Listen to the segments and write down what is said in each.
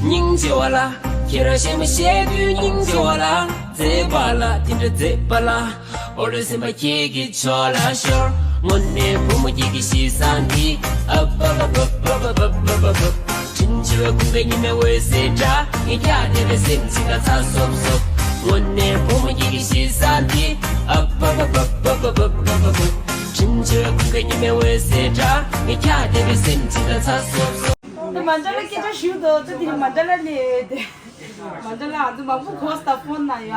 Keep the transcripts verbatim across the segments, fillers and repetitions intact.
སྙིང་རྗེ་བ་ལ། ཁྱེད་རང་གཞས་མ་གཞས་དུས་སྙིང་རྗེ་བ་ལ། མཛེས་པ་ལ་དེ་འདྲ་མཛེས་པ་ལ། ཨོ་རེ་སེམས་པ་ཁྱེད་ཀྱི་ཕྱོགས་ལ་ཤོར། དངོས་གནས་བུ་མོ་ཁྱེད་ཀྱི་གཤིས་བཟང་འདི། ཨ་བ་བ་བ་བ་བ་བ་བ་བ། དྲིན་ཆེ་བའི་ཀུན་དགའ་ཉི་མའི་འོད་ཟེར་འདྲ། ངས་ཀྱང་དེ་བས་སེམས་ཅན་ལ་ཚ་སོབ་སོབ། དངོས་གནས་བུ་མོ་ཁྱེད་ཀྱི་གཤིས་བཟང་འདི། ཨ་བ་བ་བ་བ་བ་བ་བ་བ། དྲིན་ཆེ་བའི་ཀུན་དགའ་ཉི་མའི་འོད་ཟེར་འདྲ། ངས་ཀྱང་དེ་བས་སེམས་ཅན་ལ་ཚ་སོབ་སོབ། ད་མན་ཌ་ལ་སྐད་ཆ་ཞུ་དོ། ད་དེ་རིང་མན་ཌ་ལ་ལས་དེ། མན་ཌ་ལ་ཨ་ཚོ་མང་པོ་གོ་སྟ་ཕོན་ན་ཡ།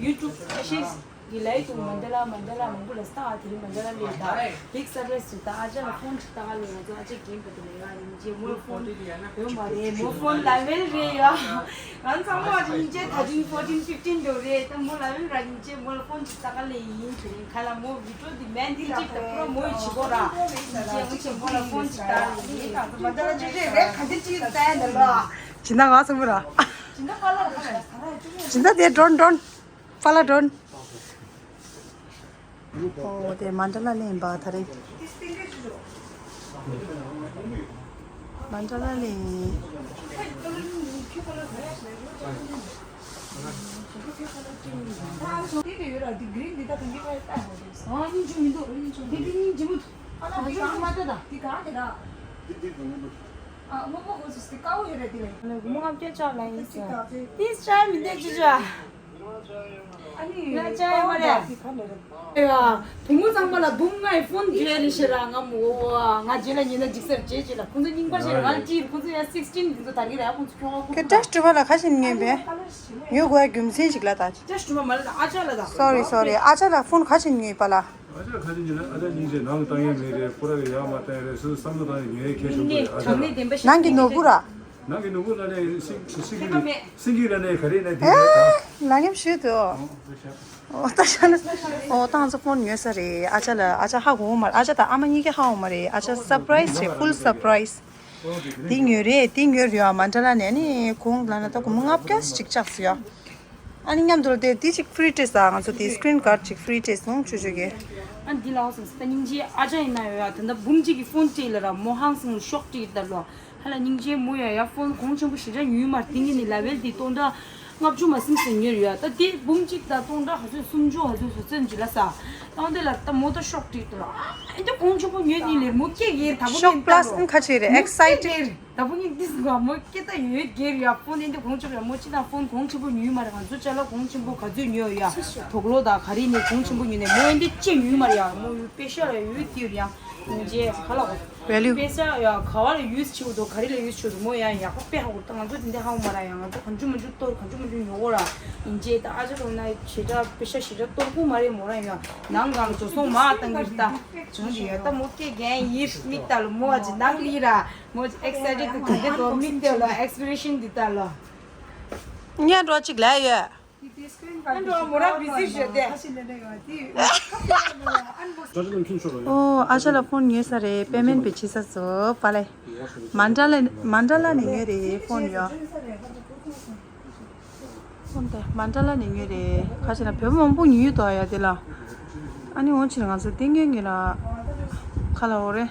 ཡུ་ཊུབ་ཨ་ཤེས་ཀྱི་ལའི་དུ་མན་ཌ་ལ་མན་ཌ་ལ་མང་པོ་ལ་སྟ། ཨ་དེ་རིང་མན་ཌ་ལ་ལས་ད་བིག་སར་པ་རའི་ཛི་ཞིག་ད། ཨ་ཅག་ལ་ཕོན་ཅིག་ལྟ་ག་ལས། ང་ཚོ་ཨ་ཅག་རྒན་པ་དེ་ལས་ཡ་ཡིན་རྗེས་མོ་ལ་ཕོན་ཡོད་མ་རེད། མོ་ཕོན་ལེ་ཝལ་རེད་ཡ། ང་ཚང་མ་ཨ་ཅག་ཡིན་རྗེས་ད་དུང་ཕོར་ཊིན་ཕིབ་ཊིན་འགྲོ་རེད། ད་མོ་ལེ་ཝལ་ར་ཡིན་རྗེས་མོ་ལ་ཕོན་ཅིག་ལྟ་ག་ལས་ཡིན། དེ་རིང་ཁ་ལ་མོ་བི་ཌི་ཡོ་དེ་མན་ཌི་ཅིག་ད་པུ་རོ་མོ་ཡི་བྱེད་གོ་ར། ཡིན་རྗེས་ང་ཚོ་མོ་ལ་ཕོན་ཅིག་ལྟ་ག་ལས་ཡིན། ད་ཚོ་མན་ཌ་ལ་ཅི་རེད་རེད་ག་འདི་ཅིག་ལྟ་ཡ་འདི་ལ། སྦྱིན་བདག་ང་ཚོ་མོ་ར། སྦྱིན་བདག་པཱ་ལགས་རེད། སྦྱིན་བདག་དེ་འགྲོ་འགྲོ། པཱ་ལགས་འགྲོ། ཨོ་དེ་མན་ཌ་ལ་ལེན་པ་ད་རེད། མན་ཌ་ལ་ལེན། ལྔ་བརྒྱ་ལྕགས་ལ་ཡིན་ཟེར། ཏིས་ཅའི་མི་འདུག་ཅི་ཅོ། ཨ་ནི་ང་ཅའི་མ་རེད། ཨེ་ཡ། བུ་མོ་ཚང་མ་ལ་འབུམ་ལྔའི་ཕོན་བརྒྱད་རེ་ཞེ་ར་ང་མོ་ང་རྗེས་ལ་ཉེ་ན་འཇིགས་སར་རྗེས་རྗེས་ལ་ཁོང་ཚོ་རྙིང་པ་ཞེ་ར་ང་ལ་ཅིར་ཁོང་ཚོ་ཡ་སིགས་ཊིན་འདི་ཚོ་དར་གི་ར་ཡ་ཁོང་ཚོ་ཁྱོད་ང་ཁོང་ཁྱོད་ཊེ་སི་ཊི་བ་ལ་ཁ་ཞིག་ཉོས་པས། ཉོ་དགོས་རྒྱུ་མཚན་ཞིག་ལ་ད། ཊེ་སི་ཊི་བ་མ་ལ་ད་ཨ་ཅག་ལ་ད། སོ་རི་སོ་རི་ཨ་ཅག་ལ་ཕོན་ཁ་ཞིག་ཉོས་པ་ལ། ཨ་ཅག་ཁ་ཅིག་ཉིན་ལ་ཨ་ཅག་སྙིང་རྗེ་ནང་ལ་བཏང་ཡས་མེད་རེད། ཁོ་ར་གི་ཡག་མ་བཏང་ཡས་རེད། སོ་སོ་བསམ་བློ་བཏང་ནས་ཉོ་ཡས་ཁྱད་ཆོག་གི་རེད། ཨ་ཅག་ནང་གི་ནོར་བུ་ར། ནང་གི་ནོར་བུ་ལ་ནས་སིང་སིང་གི་སིང་གི་ལ་ནས་ག་རེ་ན་དེ་རེད་ད། ལ་ངེམ་ཞུས་དུ། ཨོ་ད་ཤ་ན། ཨོ་ད་ང་ཚོ་ཕོན་ཉོས་ས་རེད། ཨ་ཅག་ལ་ཨ་ཅག་ཧ་གོ་མ་རེད། ཨ་ཅག་དང་ཨ་མ་གཉིས་ཀ་ཧ་གོ་མ་རེད། ཨ་ཅག་སར་པ་རའི་ཛི་རེད། ཕུལ་སར་པ་རའི་ཛི། དེ་ཉོས་རེད། དེ་ཉོས་རེད། ཨ་མན་ཌ་ལ་ནས་ནི་གོང་ལ་ན་ད་སྒོར་མོ་ལྔ་བརྒྱ་ཞིག་བཅག་སོང་ཡ། ཨ་ནི་མཉམ་དུ་ལ་དེ་དེ་ཅིག་ཕི་རི་ཊེ་སི་ཨ་ང་ཚོ་དེ་སི་ཀི་རིན་གྷར་ཌི་ཅིག་ཕི་རི་ཊེ་སི་སོང་ཆུ་ཆུ་གི། ཨ་འདི་ལ་འོ་སོང་སི་ད་སྙིང་རྗེ་ཨ་ཅག་ཡིན་ན་ཡོད་ཡ། ད་ལྟ་འབུམ་གཅིག་གི་ཕོན་སྤྲད་ལ་ར་མོ་ཧང་སོང་ཤོག་སྤྲད་ད་ལོ། ཧ་ལ་སྙིང་རྗེ་མོ་ཡ་ཡ་ཕོན་གོང་ཆེན་པོ་ཞེ་དྲག་ཉོས་མ་རེད། དེ་ངས་ནི་ལེ་ཝལ་དེ་སྟོང་ཕྲག་ལྔ་བཅུ་མ་ཟིན་ཟིན་ཉོས་ཡོད་ཡ། ད་དེ་འབུམ་གཅིག་དང་སྟོང་ཕྲག་ཧ་ཚོད་སུམ་ཅུ་ཧ་ཚོད་སོ་ཚོད་འཇི་ལ་ས། ད་འོ་དེ་ལ་ད་མོ་ད་ཤོག་སྤྲད་ད་ལོ། ཨ་འདི་གོང་ཆེན་པོ་ཉོས་ནི་ལེར་མོ་སྐད་ཡེར་ད་བུ་ཤོག་ངས་པ་ལ་སི་ད་ལོ་ཨིན་ཁ་ཆེ་རེད། ཨེག་སའི་ཊེ་ཌི། ད་བུ་ངས་འདི་ཟིག་མོ་སྐད་ད་ཡོད་སྒེར་ཡ་ཕོན་ཨེ་འདི་གོང་ཆེན་པོ་ཡ་མོ་ཅི་ད་ཕོན་གོང་ཆེན་པོ་ཉོས་མ་རེད། ང་ཚོ་ཅ་ལག་གོང་ཆེན་པོ་ག་ཚོད་ཉོས་ཡ། དོག་ལོ་ད་ག་རེ་ནས་གོང་ཆེན་པོ་ཉོས་ནས་མོ་ཨེ་འདི་ཅི་ཉོས་མ་རེད་ཡ། མོ་ཡུ་པེ་ཤ་ལ་ཡོད་དེ་ཡོད་ཡ། ཉིན་རྗེས་ག་ལ་གོ་ཝེ་ལུ་པེ་ཤ་ཡ་ག་བ་ལ་ཡུས་ཆེ་བོ་དོ་ག་རེ་ལ་ཡུས་ཆེ་བོ་དོ་མོ་ཡ་ཡག་པོ་དཔེ་ཧ་གོ་ད་ང་ཚོ་དེ་འདྲ་ཧ་གོ་མ་རེད་ཡ། ང་ཚོ་གང་བྱུང་མ་བྱུང་གཏོར་གང་བྱུང་མ་བྱུང་ཉོ་གོ་ར། ཉིན་རྗེས་ད་ཨ་ཅག་ལོ་ན་ཞེ་དྲག་པེ་ཤ་ཞེ་དྲག་གཏོར་གོ་མ་རེད། མོ་ར་ཡ་ནང་གང་བཟོ་སོང་མ་བཏང་གི་རེད་ད། བྱུང་གི་ཡ་ད་མོ་སྐད་རྒན་ཡིར་མིག་ལྟ་ལོ་མོ་ཨ་ཅི་ནང་ལི་ར། མོ་ཨེག་སའི་ཊེ་ཌི་དུ་ག་འདི་དོ་མིག་ལྟ་ལོ་ཨེག་སི་པི་རེ་ཤན་འདི་ལྟ་ལོ། ཉན་འགྲོ་གཅིག་ལ་ཡོད། ཨ་འགྲོ་མོ་ར་བི་ཟི་ཞེ་དེ། ཨོ་ཨ་ཅག་ལ་ཕོན་ཉོས་ས་རེད། པེ་མེན་ཊི་བྱེད་ས་སོ་པ་ལེ། མན་ཌ་ལ་མན་ཌ་ལ་ནས་ཉོས་རེད་ཕོན་ཡོ། ཧོན་ཏེ་མན་ཌ་ལ་ནས་ཉོས་རེད། ཁ་ཆེ་ན་བོད་མང་པོ་ཉོས་ཡོད་དོ་ཡ་དེ་ལ། ཨ་ནི་འོང་ཕྱིར་ང་ཚོ་ཏིང་ངེ་ངེ་ལ་ཁ་ལ་འོ་རེད།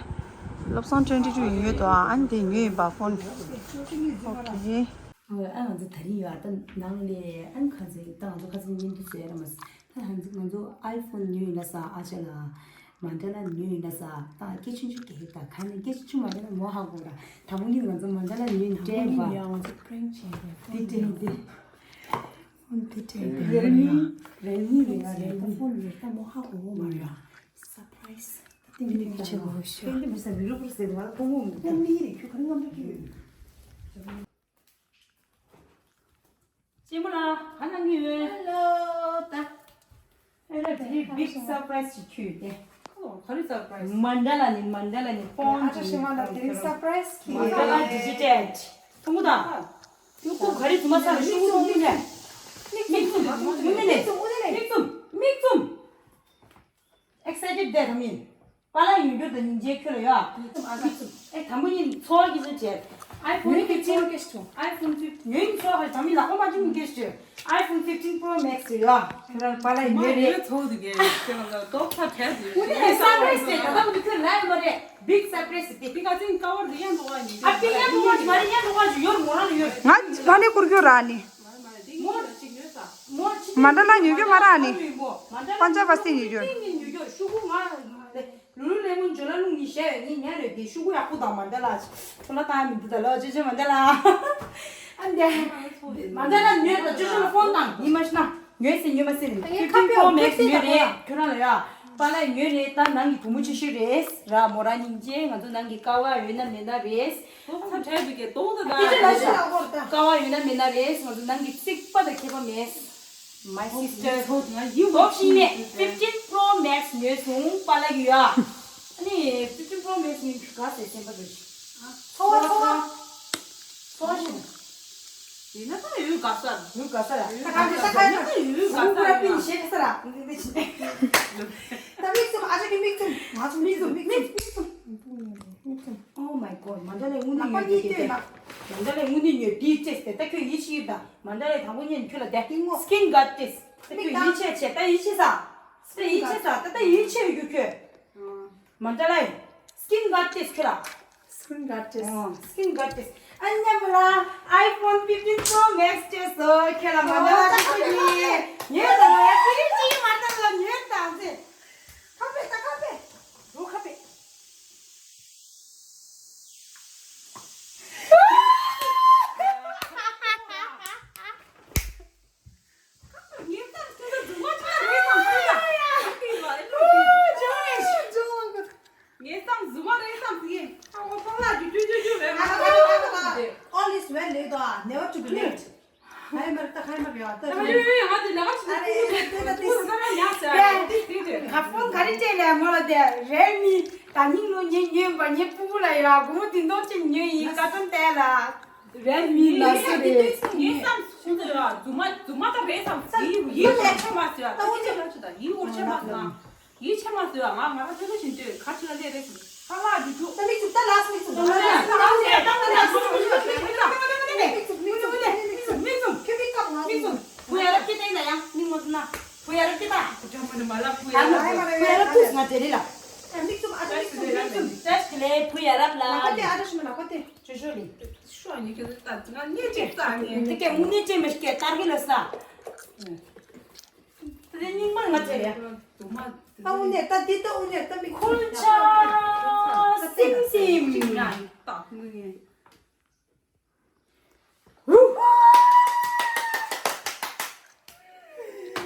བློ་བཟང་ཊུ་ཝེན་ཊི་ཊུ་ཡིན་ཡོད་དོ་ཨ་ནི་དེ་ཉོས་ཡིན་པ་ཕོན། ཨོ་ཁེ། ཨ་ང་ཚོ་ད་རིང་ཡོད་ཨ་ད་ནང་ལས་ཨ་ནི་ཁ་ཚོན་ད་ང་ཚོ་ཁ་ཚོན་ཉིན་དུ་བཟོས་ར་མ་ད་ང་ཚོ་ང་ཚོ་ཨའི་ཕོན་ཉོས་ཡིན་ན་ས་ཨ་ཅག་ལ། མན་ཌ་ལ་ཉོས་ཡིན་ན་ས་ད་སྐད་ཆུང་ཆུང་གི་ད་ག་ནས་སྐད་ཆུང་ཆུང་མ་རེད་ན་མོ་ཧ་གོ་ར། དང་པོ་ཉིད་ང་ཚོ་མན་ཌ་ལ་ཉོས་ཡིན་དྲན་པ། ཡང་ང་ཚོ་པྲེང་བྱས་རེད། དེ་དྲན་དེ། དེ་དྲན་དེ་རེད་མི་རེད་མི་རེད་ང་རེད་ད་ཕོན་རེད་ད་མོ་ཧ་གོ་གོ་མ་རེད་ཡ། སར་པ་རའི་ཛི་ད་ཏིང་ངེ་ངེ་ཆེ་གོ་ཤོ། ཏིང་ངེ་མི་ས་མི་རུ་པུར་ཟེར་བ་ལ་ཕོན་མོ་མི་ད་མི་རེད་ཁྱོད་ག་རེ་ངམ་ད་ཁྱོད། ཅེ་མོ་ལ་ག་ན་ངི་ཡོད། ཧེ་ལོ་ད། ཨེ་ར་དེ་རིང་བིག་སར་པ་རའི་ཛི་ཅིག་ཁྱོད་དེ། ཁོ་ག་རེ་སར་པ་རའི་ཛི། མན་ཌ་ལ་ནི་མན་ཌ་ལ་ནི་ཕོན་ཨ་ཅག་ཤེས་མ་ལ་དེ་རིང་སར་པ་རའི་ཛི་ཁྱོད། མན་ཌ་ལ་ཌི་ཇི་ཊལ། ཐུང་ངུ་དང་། ཡུ་ཀུ་ག་རེ་ཐུ་མ་ས་ར་ཤུ་གུ་ཐུང་ངུ་ནས། མིག་བཙུམ། མིག་བཙུམ། མིག་བཙུམ། མིག་བཙུམ། ཨེག་སའི་ཊེཌ་བསྡད་དམ་ཡིན། པཱ་ལགས་ཡོད་རྒྱུ་དང་ཉིན་རྗེས་ཁྱོད་ལ་ཡོད། ཨེ་དང་པོ་ཉིན་འཚོ་བ་སྐྱིད་པོ་བྱས། ཨའི་ཕོན་ཉོས་ཀྱི་ཚོ་ཀེ་ཤ་ཨའི་ཕོན་ཚུ་ཉོས་ཀྱི་ཚོ་ཧ་དམ་ཡིན་ལག་པ་མ་བཅུག་ཀེ་ཤ། iPhone fifteen Pro Max རེད་ཡ། ཁྱོད་རང་པཱ་ལགས་ཉོས་རེད། ཚོགས་འདུག་གས་ཁྱོད་རང་ལ་ཏོག་ཙམ་བྲལ་འདུག་ཨུ་ནི་སར་པ་རའི་སི་རེད། ད་ལྟ་ཨུ་ནི་ཁྱོད་ལ་ཡོད་མ་རེད། Big surprise རེད་དེ། དེ་ག་ཚོད་ཀ་བར་དེ་ཡང་འགྲོ་བ་ཉིན་ཨ་པི་ཡང་འགྲོ་བ་ཞིག་མ་རེད། ཡང་འགྲོ་བ་ཞིག་ཡོད་མོ་རང་ལ་ཡོད། ང་ཕ་ནི་བསྐུར་རྒྱུ་ར་ནི། མོ་ཅིག་ཉོས་ས། མོ་ཅིག་མ་འདྲ་ལ་ཉོ་རྒྱུ་མ་ར་ནི། མ་འདྲ་ལ་ཉོ་རྒྱུ་ཤུ་གུ་ཉོ་རྒྱུ་ཤུ་གུ་ང་། ལུ་ལུ་ལེ་མོན་ཇོ་ལ་ལུང་ཉི་ཤ་ཡོད་ཉི་ཉ་རེད་དེ་ཤུ་གུ་ཡག་པོ་དང་མ་འདྲ་ལ། ཚོ་ལ་ཏང་མི་འདུག་ད་ལོ་ཅོ་ཅོ་མ་འདྲ་ལ། ཨ་འདྲ། མ་འདྲ་ལ་ཉོས་ད་ཅོ་ཅོ་ལ་ཕོན་དང་ཉི་མ་ཤི་ན། ཉོས་སེ་ཉོས་མ་སེ་ནི་ངས་ཁ་ཕིའོ་ཕིའོ་མེག་སི་ཉོས་རེད། ཁྱོད་རང་ལ་ཡ། པཱ་ལགས་ཉོས་རེད། ད་ནང་གི་བུ་མོ་ཆེ་ཤོས་རེད་ར། མོ་རང་སྙིང་རྗེ། ང་ཚོ་ནང་གི་ཀ་བ་ཡོད་ན་མེད་ན་རེད། ཚ་བྲལ་འདུག་གས་གཏོང་ད་ད། ཀ་བ་ཡོད་ན་མེད་ན་རེད། ང་ཚོ་ནང་གི་རྩིག་པ་དང་ཁྱད་པར་མེད། My sister། ལོབ་ཤིང་ནས་fifteen Pro Max ཉོས་སོང་པཱ་ལགས་ཀྱིས་ཡ། ཨ་ནི་fifteen Pro Max ཉོས་ག་ཟེར་སེམས་པ་རེད། ཚོ་བ་ཚོ་བ། ཚོ་བ་ཤིང་། ཡིན་ན་ད་ཡུལ་ག་ས་ར། ཡུལ་ག་ས་ར། ད་ག་འདི་ས་ཁ་ཡིན་ན་ཡུལ་ག་ས་ར། ད་མིག་བཙུམ་ཨ་ཅག་གི་མིག་བཙུམ། ང་ཚོ་མིག་བཙུམ་མིག་བཙུམ་མིག་བཙུམ། Oh my god། མ་འདྲ་ལས་དངོས་གནས་ཉོས་དེ་དེ། མ་འདྲ་ལས་དངོས་གནས་ཉོས་དེའི་ཅེས་ཏེ་ད་ཁྱོད་ཡིད་ཆེས་ཡིན་ད། མ་འདྲ་ལས་དང་པོ་ཉན་ཁྱོད་ལ་དེ། Skin Goddess། ད་ཁྱོད་ཡིད་ཆེས་ཆེ་ད་ཡིད་ཆེས་ས། ད་ཡིད་ཆེས་ས་ད་ད་ཡིད་ཆེས་ཡོད་རྒྱུ་ཁྱོད། མ་འདྲ་ལ། Skin Goddess ཁྱོད་ལ། Skin Goddess། ཨོ། Skin Goddess། ཨ་ཉམས་ལ། iPhone fifteen Pro Max ཅེས་སོ་ཁྱོད་ལ་མ་འདྲ་ལ་ཅེས་སོ་ཡིན། ཉོས་དང་ཡ་ཁྱོད་ཅི་ཡིན་མ་འདྲ་ལ་ཉོས་དང་ཟེ། ཁ་པེ་ད་ཁ་པེ། རོ་ཁ་པེ། All is well later, never to be late. ཧའི་མར་ད་ཧའི་མར་ཡོད་ཡོད་ཡོད། ང་དེ་ལ་ཁ་ཞིག་ཨ་རེ་ཡོད་ཡོད་ཡོད། ད་དེ་ད་ད་ད་ད་ད་ད། ཧ་ཧ་ཧ་ཧ། ཧྥོན་ག་རེ་སྤྲད་ལས་མོ་ལ་དེ་རེད་མི། ད་ཉིན་ལོ་ཉིན་ཉོས་པ་ཉིན་ཕྲུ་གུ་ལ་ཡ་སྒོར་མོ་དེ་འདོག་ཅིག་ཉོས་ཡིན་ཀ་ཏོན་ཏེ་ལ། རེད་མི་ལ་སེ་རེད། ངས་བསམ་སོང་ཚོད་ཡ་རྫུན་མ་རྫུན་མ་ད་རེད་བསམ། ཡིན་ཡིན་སྐོར་ཆད་མ་ཟེར་ཡ། ད་ངས་ཅི་ལ་ཅི་ད་ཡིན་སྐོར་ཆད་མ་ཟེར་ན། ཡིད་ཆེས་མ་བཟོད་ང་ང་རང་ཚོད་ལ་བཞིན་སྡོད་ག་ཅི་ལ་སླེབས་རེད་ཟེར། ཧ་ལག་འདི་ཚོ། ད་མིག་བཙུམ་ད་ལགས་མིག་བཙུམ་ད་ལགས་མིག་བཙུམ་མིག་བཙུམ་མིག་བཙུམ་མིག་བཙུམ་ཁྱོད་མིག་བཀབ་ང་མིག་བཙུམ། བུ་ཡ་རབས་སྐྱེ་ལྡན་ལ་ཡང་མིག་མ་བཙུམ་ན། བུ་ཡ་རབས་སྐྱེ་ད། བུ་ཡ་རབས་ལ་བུ་ཡ་རབས་ལ་ང་དེ་རེད་ལ། མིག་བཙུམ་ཨ་ཅག་མིག་བཙུམ་མིག་བཙུམ། ཅག་ལེ་བུ་ཡ་རབས་ལ། ལ་ཁ་ཏེ་ཨ་ཅག་ཤི་མ་ལ་ཁ་ཏེ། ཅོ་ཅོ་ལེ། ཤོ་ཨ་ནི་ཁྱོད་ད་ང་ངས་ཅིག་ས་ནི། དེ་ག་དངོས་གནས་ཅན་མ་ཞིག་ག་ཀར་གི་ལ་ས། དེ་རྙིང་མ་ང་ཚོ་རེད། དུ་མ། ད་འུ་ནས་ད་འདི་ད་འུ་ནས་ད་མི་ཁོལ་ཆ་སིམ་སིམ། ཅིག་ན་ཡིན་ད་ངུ་ངེ།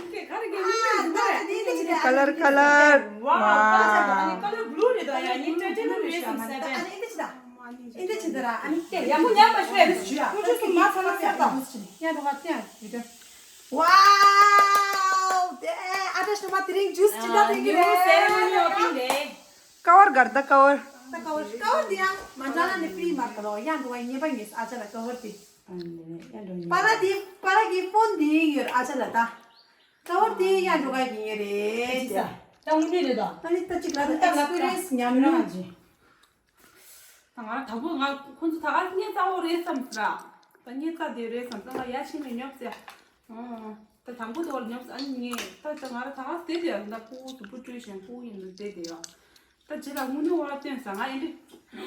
ཁེ་ཁ་རེ་གེ་ནི་ད་འདི་ད་ཅི་ད། Color color། Wow, wow. Color blue རེད་ད་ཡ་ནི་ཏྲ་ཏྲ་ནི་རེད་སམ་སེ་བེན། ཨ་ནི་འདི་ཅི་ད། ཨིན་དེ་ཅི་འདི་ར་ཨ་ནི་ཏེ་ཡ་མོ་ཉམས་པ་ཤོད་ཡ་ཞུ་ཡ། ཁོ་ཅུ་སུ་མ་ཚ་ན་ཚ་ད་ཡ་འགྲོ་ག་ཏེ་ཡ་ཡོད་དོ། Wow དེ་ཨ་ད་ཤུ་མ་དེ་རིང་ཇུས་ཅི་འདྲ་དེ་གི་རེད། New ceremony opening day. ཀ་བར་གར་ད་ཀ་བར། ད་ཀ་བར་ཀ་བར་དེ་ཡང་མ་འདྲ་ན་ནི་ཕི་རི་མ་ད་རོ་ཡ་འགྲོ་ག་ཉེ་པ་ཉེ་ཨ་ཅག་ལ་ཀ་བར་དེ། པ་ར་དེ་པ་ར་གི་ཕོན་དེ་ཡོད་ཨ་ཅག་ལ་ད། ཀ་བར་དེ་ཡ་འགྲོ་ག་ཡིན་ཡོད་རེད། ད་ངུ་ནི་རེད་ད། ད་ནི་ད་ཅིག་ལ་ད་ཨེག་སི་པི་རི་ཡན་སི་ཉམས་མྱོང་། ད་ང་དང་པོ་ང་ཁོང་ཚོ་ད་ག་སྙད་གཙང་བོ་རེད་བསམ་ཟེར་ར། ད་སྙད་གཙང་དེ་རེད་བསམ་ད་ང་ཡ་ཕྱིན་ནས་ཉོབ་ཟེར། ཨོ། ད་དང་པོ་དེ་བར་ཉོབ་ཟེར་ཨ་ནི་ངས་ད་ད་ང་ར་ད་ག་དེ་དེ་ད་ཕྲུ་གུ་གཟུགས་པོ་བཀྲུས་ཤིང་ཕྲུ་གུ་ཡིན་ནོ་དེ་དེ་ཡ། ད་ཇི་ལ་དངོས་གནས་བ་སྟོན་ཟ་ང་ཡིན་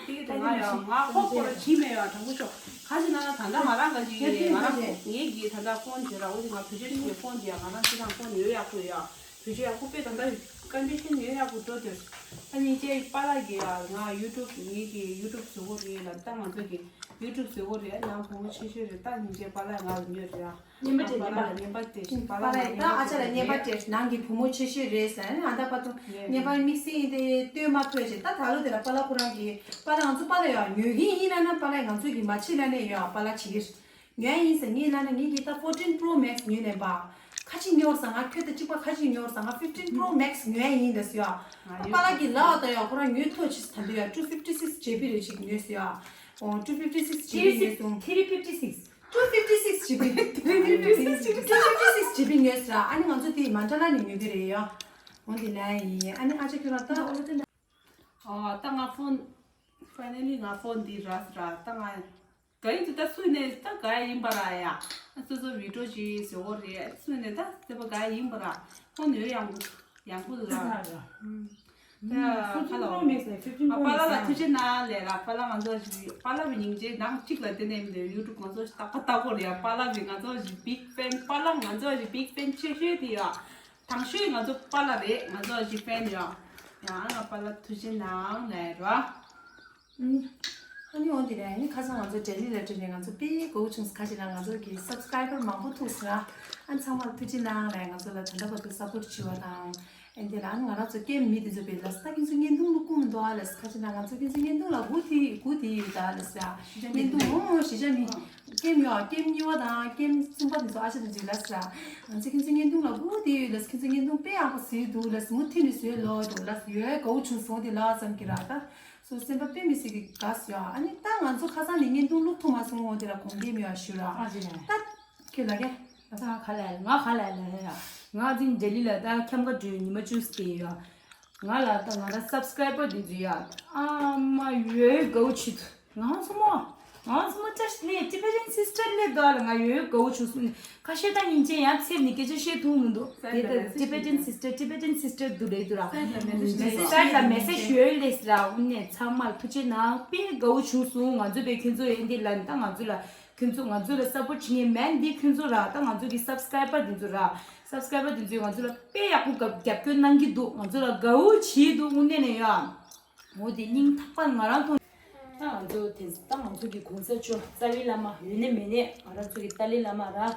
དེ་དེ་ང་ཡ་ང་ཁོག་ཁོ་ར་བྱིས་མེད་ཡ་དྲང་པོ་ཤོག་ག་ཅི་ན་ན་ད་ད་ང་རང་ག་ཅི་ཡིན་ང་རང་ངེད་ཀྱི་ད་ད་ཕོན་བྱེད་ར་འོ་དེ་ང་བུ་ཆེ་རིང་གི་ཕོན་དེ་ཡ་ང་རང་ཅི་རང་ཕོན་ཡོད་ཡག་པོ་ཡ། བུ་ཆེ་ཡག་པོ་དཔེ་ད་ལྟ་ཀོན་ཌི་ཤན་ཡོད་ཡག་པོ་འགྲོ་དུས། ཨ་ནི་ཅེ་པཱ་ལགས་ཀྱིས་ཡ་ང་ཡུ་ཊུབ་ངེད་ཀྱི་ཡུ་ཊུབ་བཟོ་གོ་རེད་ལ་ད་ང་ཚོ་གི་ཡུ་ཊུབ་བཟོ་གོ་རེད་ནང་བུ་མོ་ཆེ་ཤོས་རེད་ད་ཉིན་ཅེ་པཱ་ལགས་ང་ལ་ཉོས་རེད་ཨ། ངན་པ་སྤྲད་པཱ་ལགས་ངན་པ་སྤྲད་པཱ་ལགས་ད་ཨ་ཅག་ལ་ངན་པ་སྤྲད་ནང་གི་བུ་མོ་ཆེ་ཤོས་རེད་ཟེར་ཨ་ད་པ་ཏོ་ངན་པ་དམིགས་བསལ་ཡིན་ཏེ་སྟོན་མ་ཐུབ་ཅེ་ད་ད་ལོ་དེ་ལ་པཱ་ལགས་ཁོ་རང་གིས་པཱ་ལགས་ང་ཚོ་པཱ་ལགས་ཡ་ཉོ་གི་ཡིན་ན་ན་པཱ་ལགས་ང་ཚོ་གི་མ་ཕྱི་ལ་ནས་ཡ་པཱ་ལགས་བྱེད་ཀྱི། ཉོ་ཡ་ཡིན་ཟེར་ངས་ལབ་ན་ངས་ཀྱིས་ད་fourteen Pro Max ཉོས་ནས་པ། ཁ་ཅིག་ཉོ་བར་ས་ང་ཁྱོད་ད་གཅིག་པ་ཁ་ཅིག་ཉོ་བར་ས་ང་fifteen Pro Max ཉོ་ཡ་ཡིན་ད་ཟེར་ཡ། པཱ་ལགས་ཀྱིས་ལབ་པ་ད་ཡ་ཁོ་རང་ཉོས་ཐོག་ཅིག་ད་འདི་ཡ་two fifty six G B རེ་ཅིག་ཉོས་ཟེར་ཡ། ཨོ་two fifty six G B ཉོས་སོང་། Three fifty six། two fifty six G B། two fifty six G B ཉོས་ཟེར་ཨ་ནི་ང་ཚོ་དེ་མ་འདྲ་ན་ནས་ཉོ་གི་རེད་ཡ། འོ་འདི་ལ་ཡིན་ཨ་ནི་ཨ་ཅག་ཁྱོད་རང་ད་ཨོ་ལོ་དེ་ན། ཨོ་ད་ང་ཕོན། Finally ང་ཕོན་འདི་རག་ཟེར་ད་ང་། ག་ཡིན་དུ་ད་སུ་ནས་ད་ག་ཡིན་པ་ར་ཡ། སོ་སོ་བི་ཌིའོ་ཅིག་བཟོ་གོ་རེད། སུ་ནས་ད་སེ་པ་ག་ཡིན་པ་ར། ཁོ་ནས་ཡང་ཡང་པོ་ལ། ད་ཧ་ལོ། ཨ་པཱ་ལགས་ལ་ཐུགས་རྗེ་གནང་ལས་ར། པཱ་ལགས་ང་ཚོ་ཞིག་པཱ་ལགས་མི་སྙིང་རྗེ་ནང་གཅིག་ལ་དེ་ནས་མི་འདོད་ཡུ་ཊུབ་ང་ཚོ་ཞིག་ལྟ་ཀ་ལྟ་གོ་རེད་ཡ། པཱ་ལགས་མི་ང་ཚོ་ཞིག་བིག་ཕེན། པཱ་ལགས་ང་ཚོ་ཞིག་བིག་ཕེན་ཆེ་ཤོས་དེ་ཡ། དང་ཤོས་ང་ཚོ་པཱ་ལགས་རེད། ང་ཚོ་ཞིག་ཕེན་ཡ། ཡང་ང་པཱ་ལགས་ཐུགས་རྗེ་གནང་ལས་ར། ཨ་ནི་འོ་དེ་རེད། ཨ་ནི་ཁ་སང་ང་ཚོ་ལྡི་ལི་ལ་འགྲོ་ནས་ང་ཚོ་དཔེ་མགོ་བོ་ཆུང་སོང་། ཁ་ཅིག་ལ་ང་ཚོ་གི་སབ་སི་ཀ་རའི་བར་མང་པོ་ཐུག་སོང་ཨ། ཨ་ནི་ཚང་མར་ཐུགས་རྗེ་གནང་ལས། ང་ཚོ་ལ་ད་ལྟ་བར་དུ་སབ་པོར་བྱེད་པ་དང་། ཨ་ནི་དེ་ལ་ཨ་ནི་ང་རང་ཚོ་ཀེམ་མི་དེ་ཚོ་བས་ལ་ས་ད་ཁྱེད་ཚོ་བརྙན་ཐུང་ལ་བསྐུར་མི་འདུག་ཨ་ལ་ས། ཁ་ཅིག་ལ་ང་ཚོ་ཁྱེད་ཚོ་བརྙན་ཐུང་ལ་སྒུག་དེ་སྒུག་དེ་ཡོད་ད་ལ་ས། བརྙན་ཐུང་འོ་གཞིས་ཆགས་མི་ཀེམ་ཡོད་ཨ། ཀེམ་གཉིས་པ་དང་ཀེམ་གསུམ་པ་དེ་ཚོ་ཨ་ཅག་དེ་ཚོ་ལ་ས། ང་ཚོ་ཁྱེད་ཚོ་བརྙན་ཐུང་ལ་སྒུག་དེ་ཡོད་ལ་ས། ཁྱེད་ཚོ་བརྙན་ཐུང་དཔེ་ཡག་པོ་བཟོས་འདུག་ལ་ས། མུ་མཐུད་ནས་བཟོས་ལོ་འདུག་ལ་ས། ཡོད་དགའ་བོ་བྱུང་སོང་དེ་ལ་ཙམ་གྱི་ར་ད། སོ་སེམས་པ་དཔེ་མི་སྲིད་ཀྱི་དགའ་སོང་ཡ། ཨ་ནི་ད་ང་ཚོ་ཁ་སང་ནས་བརྙན་ཐུང་བླུག་ཐུབ་མ་སོང་ངོ་། དེ་ལ་དགོངས་འགལ་མེད་པ་ཞུ་ར། ཨ་ཅེ། ད་ཁྱོད་ལ་ཀྱེ། ད་ང་ག་ལ་ང་ག་ལ་ལ་ཡ། ང་འཛིན་ལྡི་ལི་ལ་ད་ཁྱམས་ཁ་འགྲོའི་ཉི་མ་བཅུ་ཙམ་ཡོད། ང་ལ་ད་ང་རང་སབ་སི་ཀ་རའི་བར་དེ་ཚོ་ཡ། ཨ་མ་ཡོད་དགའ་བོ་བྱེད་ཐུབ། ང་ཚོ་མོ། ང་ཚོ་མོ་ཅག་ལས་ཊི་བེ་ཊན་སིས་ཊར་ལས་དོ་ལ་ང་ཡོད་དགའ་བོ་བྱུང་སོང་། ཁ་ཤས་ད་སྙིང་རྗེ་ཡང་ཚེབ་ནས་སྐད་ཆ་བཤད་ཐུབ་མི་འདུག་དེ་ལྟར་ཊི་བེ་ཊན་སིས་ཊར་ཊི་བེ་ཊན་སིས་ཊར་དུ་རེད་དུ་ར། སའིཌ་ལ་མེ་སེ་ཇི་ཡོད་ལས་ར། འོ་ནས་ཚང་མར་ཐུགས་རྗེ་གནང་། དཔེ་དགའ་བོ་བྱུང་སོང་། ང་ཚོ་བས་ཁྱོད་ཚོ་ཡིན་དེ་ལ་ད་ང་ཚོ་ལ་ཁྱོད་ཚོ་ང་ཚོ་ལ་སབ་པོར་བྱེད་མཁན་མེན་འདི་ཁྱོད་ཚོ་ར། ད་ང་ཚོ་གི་སབ་སི་ཀ་རའི་བར་འདི་ཚོ་ར། སབ་སི་ཀ་རའི་བར་འདི་ཚོས་ང་ཚོ་ལ་དཔེ་ཡག་པོ་རྒྱབ་སྐྱོར་གནང་གི་འདུག་ང་ཚོ་ལ་དགའ་བོ་བྱེད་འདུག་དངོས་གནས་ནས་ཡ། འོ་དེ་སྙིང་ཐག་པ་ང་རང་མཐོང་། ད་ང་ཚོ་དེ་ད་ང་ཚོ་གི་གོང་ས་མཆོག་རྩ་བའི་བླ་མ་ཡོད་ནས་མེད་ནས་ང་རང་ཚོ་གི་ཏཱ་ལའི་བླ་མ་ར།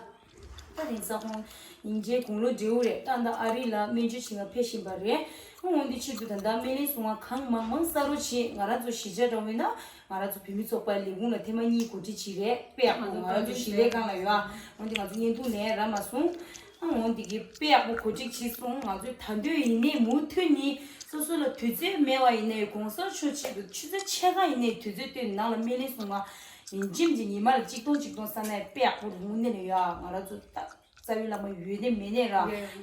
ད་དེང་སང་ཁོང་སྙིང་རྗེ་དགུང་ལོ་བགྲེས་པོ་རེད། ད་ད་ཨ་རི་ལ་སྨན་བཅོས་བྱེད་ང་ཕེབས་བཞིན་པ་རེད། འོ་འདི་ཆེད་དུ་ད་ད་སྨན་གླིང་སྲུང་མ་གང་མང་མང་གསར་རོགས་བྱེད། ང་རང་ཚོ་གཞིས་ཆགས་འདྲ་བོ་ཡིན་ན་ང་རང་ཚོ་བོད་མི་ཚོགས་པའི་ལས་ཁུངས་ལ་ཐེངས་མ་གཉིས་གོ་སྒྲིག་བྱེད་རེད། དཔེ་ཡག་པོ་ང་རང་ཚོ་གཞིས་ལས་ཁང་ལ་ཡོད་ཨ། འོ་འདི་ང་ཚོ་བརྙན་ཐུང་ལེན་རག་མ་སོང་། ཨ་འོ་འདི་གི་དཔེ་ཡག་པོ་གོ་སྒྲིག་བྱས་སོང་། ང་ཚོས་ད་འདོད་ཡིན་ནའི་མུ་མཐུད་ནས་སོ་སོ་ལ་དུས་ཚོད་མེད་པ་ཡིན་ནའི་གོང་ས་མཆོག་ཆེད་དུ་ཆུ་ཚོད་ཕྱེད་ཀ་ཡིན་ནའི་དུས་ཚོད་བཏོན་ནང་ལ་སྨན་གླིང་སྲུང་མ་ཡིན་གཅིག་མིན་གཅིག་ཉི་མ་ལ་གཅིག་སྟོང་གཅིག་སྟོང་བསགས་ན་དཔེ་ཡག་པོ་རེད། དངོས་གནས་ནས་ཡ་ང་རང་ཚོ་ད་རྩ་བའི་བླ་མ་ཡོད་ནས་མེད་ནས་ར།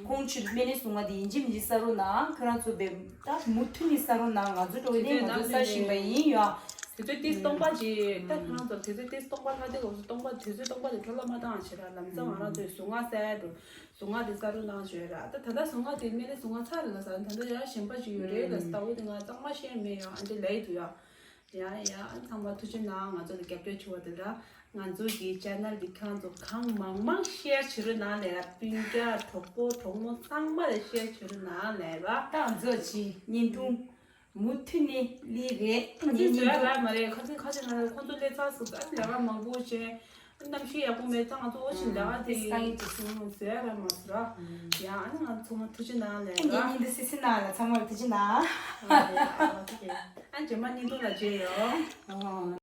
ཁོང་ཆེད་དུ་སྨན་གླིང་སྲུང་མ་དེ་ཡིན་གཅིག་མིན་གཅིག་གསར་རོགས་གནང་། ཁྱོད་རང་ཚོ་བས་ད་མུ་མཐུད་ནས་གསར་རོགས་གནང་། ང་ཚོ་འགྲོ་བའི་ནས་ང་ཚོ་གསར་བཞིན་པ་ཡིན་ཡ། དུས་ཚོད་ཏིས་སྟོང་པ་ཅིག་ད་ཁྱོད་རང་ཚོ་དུས་ཚོད་ཏིས་སྟོང་པ་ལྷག་དེ་ལོགས་སུ་སྟོང་པ་དུས་ཚོད་སྟོང་པ་དེ་འཕྲོ་བརླག་མ་བཏང་བྱེད་ར། ལམ་སང་ང་རང་ཚོའི་གཟུངས་སྔགས་གསལ་འགྲོ། གཟུངས་སྔགས་དེ་གསར་རོགས་གནང་བྱོས་ར། ད་ད་ལྟ་གཟུངས་སྔགས་དེ་སྨན་གླིང་གཟུངས་སྔགས་ཚར་རེད་ལ་ཟ། ད་ལྟ་ཡར་གཞན་པ་ཅིག་ཡོད་རེད་ལ་ཟ། ད་འོ་དེ་ང་གཙང་མ་ཤེས་མེད་ཡ། ཨ་འདྲ་ལས་འདུག་ཡ། ཡ་ཡ། ཚང་མ་ཐུགས་རྗེ་གནང་། ང་ཚོ་ལ་རྒྱབ་སྐྱོར་བྱུང་བ་དེ་ལ། ང་ཚོ་གི་ཅེ་ནལ་འདི་ཁྱེད་རང་ཚོ་གང་མང་མང་ཤེར་བྱེད་རོགས་གནང་ལས་ར། སྤུན་ཀྱག་གྲོགས་པོ་གྲོགས་མོ་ཚང་མ་ལ་ཤེར་བྱེད་རོགས་གནང་ལས་ར། ད་ང་ཚོ་གི་བརྙན་ཐུང་མུ་མཐུད་ནས་སླེབས་རེད། ཁ་ཚིག་བཟོ་ཡ་རག་མ་རེད། ཁ་ཚིག་ཁ་ཚིག་ང་ཁོང་ཚོ་སླེབས་ཚར་སོང་ཙང་ལས་ཀ་མང་པོ་བྱས། གནམ་གཤིས་ཡག་པོ་མེད་ཙང་ང་ཚོ་འོ་ཞིག་ལས་ཀ་དེ་ཨ་ཡིན་དེ་སོང་བཟོ་ཡ་རག་མ་སོང་ར། ཡ་ཨ་ནི་ང་ཚང་མ་ཐུགས་རྗེ་གནང་ལས་ར། ངེད་གཉིས་འདི་སི་སི་ནང་ལ་ཚང་མར་ཐུགས་རྗེ་གནང་། ཨ་ཡ་ཨ་ཨ་རྗེས་མ་བརྙན་ཐུང་ལ་མཇལ་ཡོང་། ཨོ།